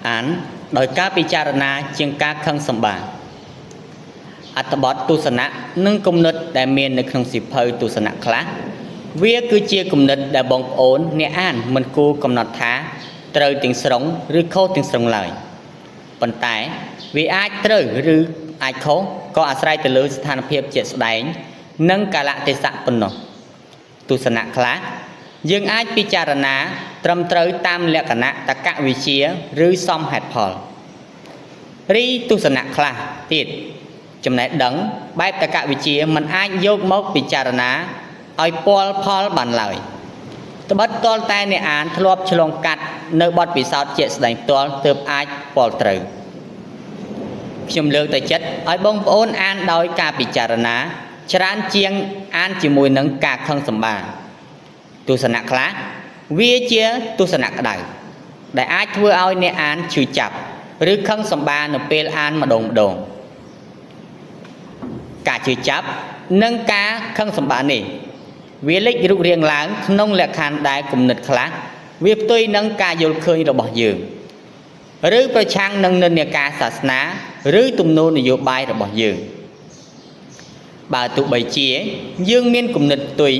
អានដោយការពិចារណាជាងការខឹងសម្បារអត្ថបទទស្សនៈនិងគំនិតដែលមាននៅក្នុងសៀវភៅទស្សនៈខ្លះវាគឺជាគំនិតដែលបងប្អូនអ្នកអានមិនគួរកំណត់ថាត្រូវទាំងស្រុងឬខុសទាំងស្រុងឡើយប៉ុន្តែវាអាចត្រូវឬអាចខុសក៏អាស្រ័យទៅលើស្ថានភាពជាក់ស្ដែងនិងកាលៈទេសៈប៉ុណ្ណោះទស្សនៈខ្លះយើងអាចពិចារណាត្រឹមត្រូវតាមលក្ខណៈតក្កវិជ្ជាឬសមហេតុផលរីទស្សនៈខ្លះទៀតចំណេះដឹងបែបតក្កវិជ្ជាមិនអាចយកមកពិចារណាឲ្យពលផលបានឡើយត្បិតទាល់តែអ្នកអានធ្លាប់ឆ្លងកាត់នៅបទពិសោធន៍ជាក់ស្ដែងផ្ទាល់ទើបអាចពលត្រូវខ្ញុំលើកតែចិត្តឲ្យបងប្អូនអានដោយការពិចារណាច្រើនជាងអានជាមួយនឹងការខឹងសម្បារទស្សនៈខ្លះវាជាទស្សនៈក្តៅដែលអាចធ្វើឲ្យអ្នកអានឈឺចាប់ឬខឹងសម្បារនៅពេលអានម្ដងម្ដងការឈឺចាប់និងការខឹងសម្បារនេះវាលេចរូបរាងឡើងក្នុងលក្ខខណ្ឌដែលគំនិតខ្លះវាផ្ទុយនឹងការយល់ឃើញរបស់យើងឬប្រឆាំងនឹងនិន្នាការសាសនាឬទំនោរនយោបាយរបស់យើងបើទោះបីជាយើងមានគំនិតផ្ទុយ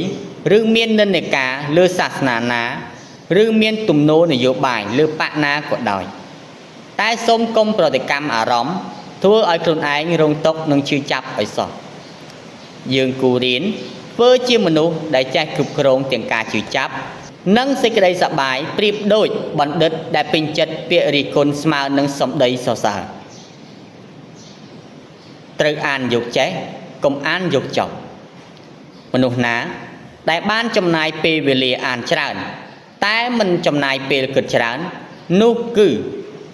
ឬមាននិន្នាការលើសាសនាណាឬមានទំនោរនយោបាយលើបក្សណាក៏ដោយតែសូមកុំប្រតិកម្មអារម្មណ៍ធ្វើឲ្យខ្លួនឯងរងទុក្ខនិងឈឺចាប់ឲ្យសោះយើងគួររៀនធ្វើជាមនុស្សដែលចេះគ្រប់គ្រងទាំងការឈឺចាប់និងសេចក្តីសប្បាយប្រៀបដូចបណ្ឌិតដែលពេញចិត្តពាក្យរិះគន់ស្មើនឹងសម្ដីសរសើរត្រូវអានយកចេះកុំអានយកចប់មនុស្សណាដែលបានចំណាយពេលវេលាអានច្រើនតែមិនចំណាយពេលគិតច្រើននោះគឺ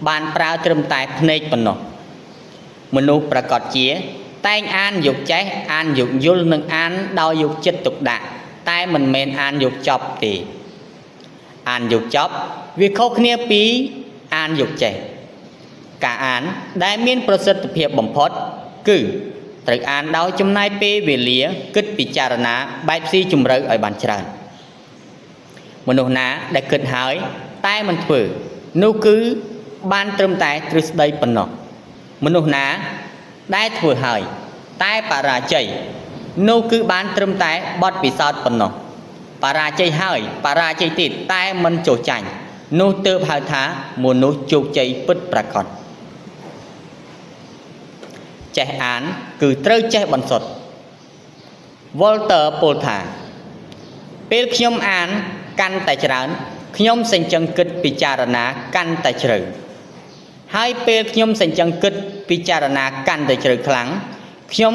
បានប្រើត្រឹមតែភ្នែកប៉ុណ្ណោះមនុស្សប្រកាសជាតែងអានយកចេះអានយកយល់និងអានដោយយកចិត្តទុកដាក់តែមិនមែនអានយកចប់ទេអានយកចប់វាខុសគ្នាពីអានយកចេះការអានដែលមានប្រសិទ្ធភាពបំផុតគឺត្រូវអានដោយចំណាយពេលវេលាគិតពិចារណាបែបស៊ីជម្រៅឲ្យបានច្រើនមនុស្សណាដែលគិតហើយតែមិនធ្វើនោះគឺបានត្រឹមតែទ្រឹស្ដីប៉ុណ្ណោះមនុស្សណាដែលធ្វើហើយតែបរាជ័យនោះគឺបានត្រឹមតែបទពិសោធន៍ប៉ុណ្ណោះបរាជ័យហើយបរាជ័យទៀតតែមិនចុះចាញ់នោះទើបហៅថាមនុស្សជោគជ័យពិតប្រាកដចេះអានគឺត្រូវចេះបន្សុទ្ធ Walter ពោលថាពេលខ្ញុំអានកាន់តែច្រើនខ្ញុំសញ្ជឹងគិតពិចារណាកាន់តែជ្រៅហើយពេលខ្ញុំសញ្ជឹងគិតពិចារណាកាន់តែជ្រៅខ្លាំងខ្ញុំ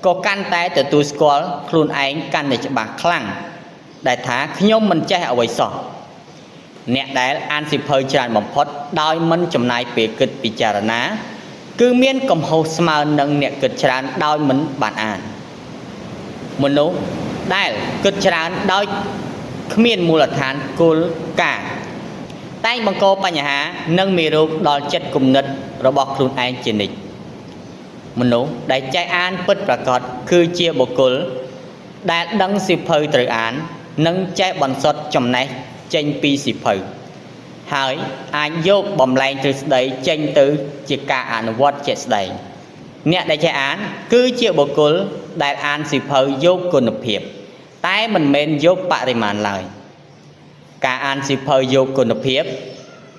ក៏កាន់តែទទួលស្គាល់ខ្លួនឯងកាន់តែច្បាស់ខ្លាំងដែលថាខ្ញុំមិនចេះអ្វីសោះអ្នកដែលអានសៀវភៅច្រើនបំផុតដោយមិនចំណាយពេលគិតពិចារណាគឺមានកំហុសស្មើនឹងអ្នកគិតច្រើនដោយមិនបានអានមនុស្សដែលគិតច្រើនដោយគ្មានមូលដ្ឋានគោលការណ៍តែងបង្កបញ្ហានិងមេរោគដល់ចិត្តគំនិតរបស់ខ្លួនឯងជានិច្ចមនុស្សដែលចេះអានពិតប្រាកដគឺជាបុគ្គលដែលដឹងសៀវភៅត្រូវអាននិងចេះបន្សុទ្ធចំណេះចេញពីសៀវភៅហើយអាចយកបំលែងទ្រឹស្ដីចេញទៅជាការអនុវត្តជាក់ស្ដែងអ្នកដែលចេះអានគឺជាបុគ្គលដែលអានសៀវភៅយកគុណភាពតែមិនមែនយកបរិមាណឡើយការអានសៀវភៅយកគុណភាព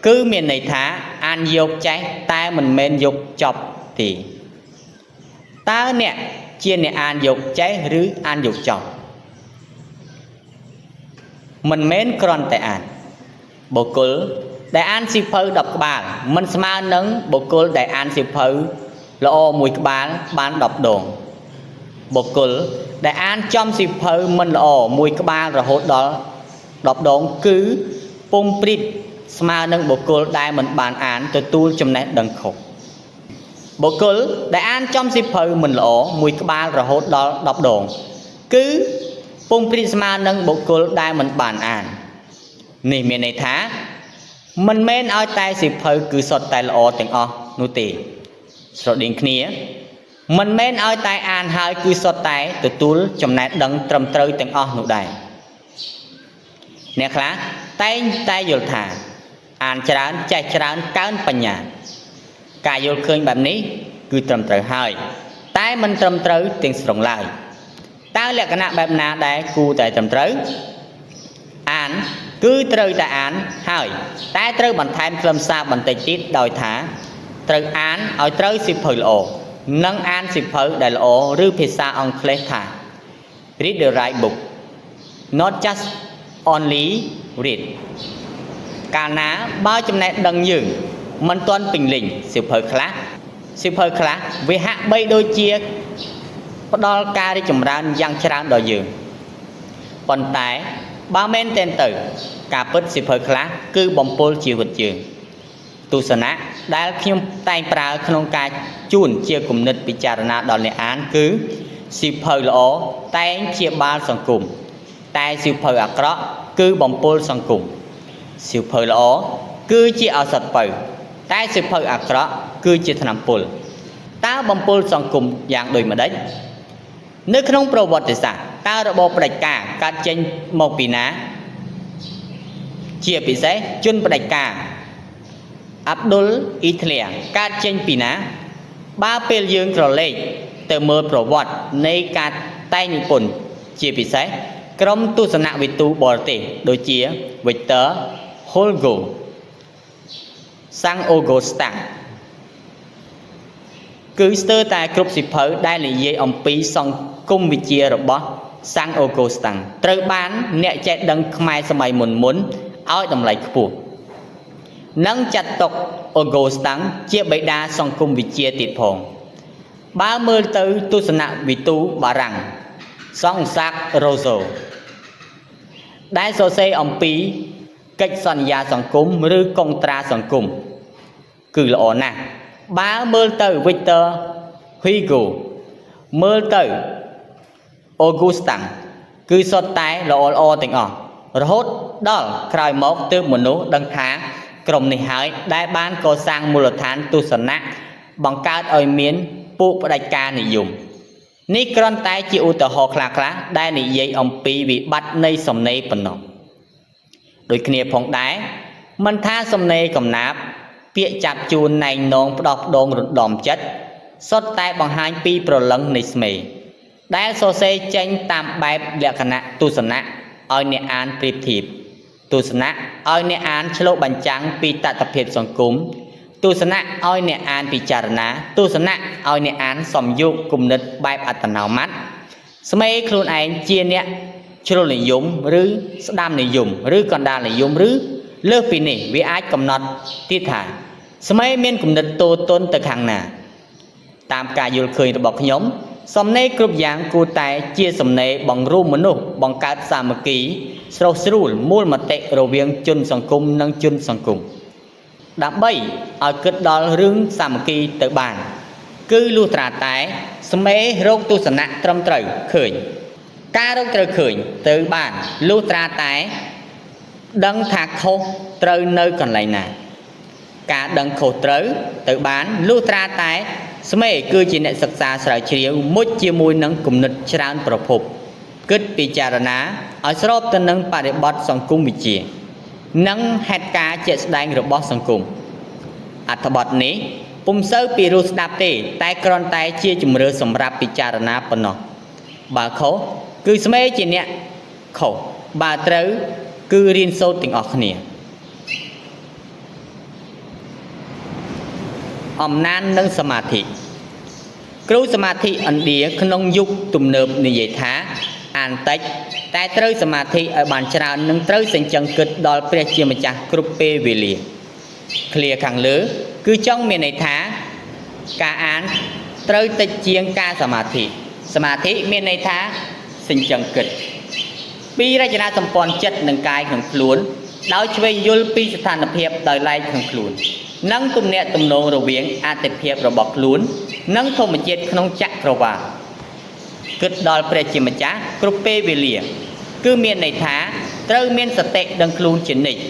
គឺមានន័យថាអានយកចេះតែមិនមែនយកចប់ទេតើអ្នកជាអ្នកអានយកចេះឬអានយកចប់មិនមែនគ្រាន់តែអានបុគ្គលដែលអានសៀវភៅ10ក្បាលមិនស្មើនឹងបុគ្គលដែលអានសៀវភៅល្អមួយក្បាលបាន10ដងបុគ្គលដែលអានចំសៀវភៅមិនល្អមួយក្បាលរហូតដល់10ដងគឺពុំព្រីតស្មើនឹងបុគ្គលដែលមិនបានអានទទួលចំណេះដឹងខុសបុគ្គលដែលអានចំសៀវភៅមិនល្អមួយក្បាលរហូតដល់10ដងគឺពុំព្រីតស្មើនឹងបុគ្គលដែលមិនបានអាននេះមានន័យថាមិនមែនឲ្យតែសៀវភៅគឺសុទ្ធតែល្អទាំងអស់នោះទេស្រដៀងគ្នាមិនមែនឲ្យតែអានហើយគឺសុទ្ធតែទទួលចំណេះដឹងត្រឹមត្រូវទាំងអស់នោះដែរអ្នកខ្លះតែងតែយល់ថា អានច្រើនចេះច្រើនកើនបញ្ញា ការយល់ឃើញបែបនេះគឺត្រឹមត្រូវហើយ តែមិនត្រឹមត្រូវទាំងស្រុងឡើយតើលក្ខណៈបែបណាដែលគួរតែត្រឹមត្រូវអានគឺត្រូវតែអានហើយ តែត្រូវបន្ថែមខ្លឹមសារបន្តិចទៀតដោយថា ត្រូវអានឲ្យត្រូវសៀវភៅល្អនិងអានសៀវភៅដែលល្អឬភាសាអង់គ្លេសថា read the right book, not just only read. កាលណាបើចំណេះដឹងយើងមិនទាន់ពេញលេញសៀវភៅខ្លះសៀវភៅខ្លះវាហាក់បីដូចជាផ្ដល់ការរីកចម្រើនយ៉ាងច្រើនដល់យើងប៉ុន្តែបើមែនទែនទៅ ការពិតសៀវភៅខ្លះគឺបំពុលជីវិតយើងទស្សនៈដែលខ្ញុំតែងប្រើក្នុងការជូនជាគំនិតពិចារណាដល់អ្នកអានគឺសៀវភៅល្អតែងជាបាលសង្គមតែសៀវភៅអាក្រក់គឺបំពុលសង្គមសៀវភៅល្អគឺជាឱសថពៅតែសៀវភៅអាក្រក់គឺជាថ្នាំពុលតើបំពុលសង្គមយ៉ាងដូចម្ដេចនៅក្នុងប្រវត្តិសាស្ត្រតើរបបផ្ដាច់ការកើតចេញមកពីណា ជាពិសេសជនផ្ដាច់ការអាប់ឌុលអ៊ីត្លែកើតចេញពីណា បើពេលយើងក្រឡេកទៅមើលប្រវត្តិនៃការតែងនិពន្ធជាពិសេសក្រុមទស្សនវិទូបរទេសដូចជា Victor Hugo សាំងអូហ្គូស្តាំងគឺស្ទើរតែគ្រប់សៀវភៅដែលនិយាយអំពីសង្គមវិទ្យារបស់សាំងអូហ្គូស្តាំងត្រូវបានអ្នកចេះដឹងខ្មែរសម័យមុនមុនឲ្យតម្លៃខ្ពស់និងចាត់ទុកអូហ្គូស្តាំងជាបិតាសង្គមវិទ្យាទៀតផងបើមើលទៅទស្សនវិទូបារាំងសង្សាករ៉ូសូដែលសរសេរអំពីកិច្ចសន្យាសង្គមឬកុងត្រាសង្គមគឺល្អណាស់បើមើលទៅ Victor Hugo មើលទៅ Augustin គឺសុទ្ធតែល្អល្អទាំងអស់រហូតដល់ក្រោយមកទើបមនុស្សដឹងថាក្រុមនេះហើយដែលបានកសាងមូលដ្ឋានទស្សនៈបង្កើតឲ្យមានពួកផ្ដាច់ការនិយមនេះគ្រាន់តែជាឧទាហរណ៍ខ្លះៗដែលនិយាយអំពីវិបត្តិនៃសំណេរប៉ុណ្ណោះដូចគ្នាផងដែរមិនថាសំណេរកំណាព្យពាក្យចាប់ជួនណែងនងផ្ដោះផ្ដងរំដំចិត្តសុទ្ធតែបង្ហាញពីប្រលឹងនៃស្មេដែលសរសេរចេញតាមបែបលក្ខណៈទស្សនៈឲ្យអ្នកអានប្រៀបធៀបទស្សនៈឲ្យអ្នកអានឆ្លុះបញ្ចាំងពីតថភាពសង្គមទស្សនៈឲ្យអ្នកអានពិចារណាទស្សនៈឲ្យអ្នកអានសំយោគគំនិតបែបអត្តនោម័តស្មេខ្លួនឯងជាអ្នកជ្រុលនិយមឬស្ដាំនិយមឬកណ្ដាលនិយមឬលើសពីនេះវាអាចកំណត់ទៀតថាស្មេមានគំនិតតូទន់ទៅខាងណាតាមការយល់ឃើញរបស់ខ្ញុំសំណេរគ្រប់យ៉ាងគួរតែជាសំណេរបង្រួមមនុស្សបង្កើតសាមគ្គីស្រុះស្រួលមូលមតិរវាងជនសង្គមនិងជនសង្គមដើម្បីឲ្យគិតដល់រឿងសាមគ្គីទៅបាន គឺលុះត្រាតែស្មេរោគទស្សនៈត្រឹមត្រូវឃើញការរកត្រូវឃើញទៅបានលុះត្រាតែដឹងថាខុសត្រូវនៅកន្លែងណាការដឹងខុសត្រូវទៅបានលុះត្រាតែស្មេគឺជាអ្នកសិក្សាស្រាវជ្រាវមុជជាមួយនឹងគំនិតច្រើនប្រភពគិតពិចារណាឲ្យស្របទៅនឹងបរិបទសង្គមវិទ្យានិងហេតុការណ៍ជាក់ស្ដែងរបស់សង្គមអត្ថបទនេះពុំសូវពីរោះស្ដាប់ទេតែគ្រាន់តែជាជំរឿសម្រាប់ពិចារណាប៉ុណ្ណោះបើខុសគឺស្មេជាអ្នកខុសបើត្រូវគឺរៀនសូត្រទាំងអស់គ្នាអំណាននិងសមាធិគ្រូសមាធិឥណ្ឌាក្នុងយុគទំនើបនិយាយថាអានតិចតែត្រូវសមាធិឲ្យបានច្រើននិងត្រូវសញ្ជឹងគិតដល់ព្រះជាម្ចាស់គ្រប់ពេលវេលាឃ្លាខាងលើគឺចង់មានន័យថាការអានត្រូវតិចជាងការសមាធិសមាធិមានន័យថាសញ្ជឹងគិតពីរចនាសម្ព័ន្ធចិត្តនិងកាយក្នុងខ្លួនដោយឆ្វេងយល់ពីស្ថានភាពដោយឡែកក្នុងខ្លួននិងទំនាក់ទំនងរវាងអត្ថិភាពរបស់ខ្លួននិងធម្មជាតិក្នុងចក្រវាលគិតដល់ព្រះជាម្ចាស់គ្រប់ពេលវេលាគឺមានន័យថាត្រូវមានសតិដឹងខ្លួនជានិច្ច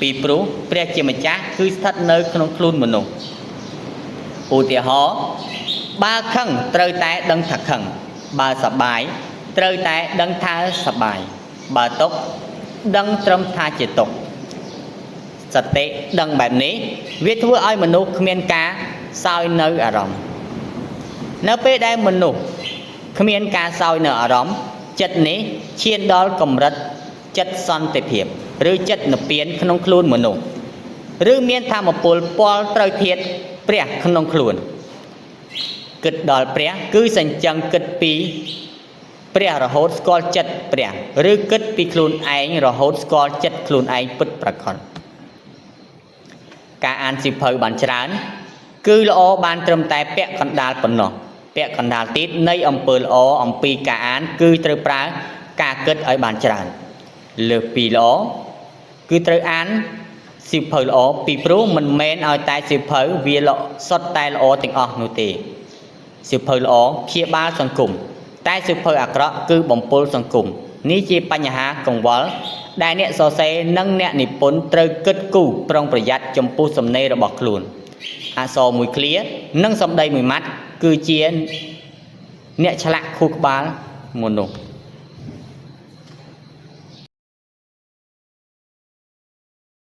ពីព្រោះព្រះជាម្ចាស់គឺស្ថិតនៅក្នុងខ្លួនមនុស្សឧទាហរណ៍បើខឹងត្រូវតែដឹងថាខឹងបើសប្បាយត្រូវតែដឹងថាសប្បាយបើទុក្ខដឹងត្រឹមថាជាទុក្ខ សតិដឹងបែបនេះវាធ្វើឲ្យមនុស្សគ្មានការសោយនៅអារម្មណ៍នៅពេលដែលមនុស្សគ្មានការសោយនៅអារម្មណ៍ចិត្តនេះឈានដល់កម្រិតចិត្តសន្តិភាពឬចិត្តនិព្វានក្នុងខ្លួនមនុស្សឬមានធម៌ពលពលត្រូវធាតព្រះក្នុងខ្លួនគិតដល់ព្រះគឺសញ្ជឹងគិតពីព្រះរហូតស្គាល់ចិត្តព្រះឬគិតពីខ្លួនឯងរហូតស្គាល់ចិត្តខ្លួនឯងពិតប្រាកដការអានសៀវភៅបានច្រើនគឺល្អបានត្រឹមតែពាក់កណ្ដាលប៉ុណ្ណោះពាក់កណ្ដាលទៀតនៃអំពើល្អអំពីការអានគឺត្រូវប្រើការគិតឲ្យបានច្រើនលើសពីល្អគឺត្រូវអានសៀវភៅល្អពីព្រោះមិនមែនឲ្យតែសៀវភៅវាល្អសុទ្ធតែល្អទាំងអស់នោះទេសៀវភៅល្អព្យាបាលសង្គមតែសៀវភៅអាក្រក់គឺបំពុលសង្គមនេះជាបញ្ហាកង្វល់ដែលអ្នកសរសេរនិងអ្នកនិពន្ធត្រូវគិតគូរប្រុងប្រយ័ត្នចំពោះសំណេររបស់ខ្លួនអក្សរមួយឃ្លានិងសម្ដីមួយម៉ាត់គឺជាអ្នកឆ្លាក់ខួរក្បាលមនុស្ស។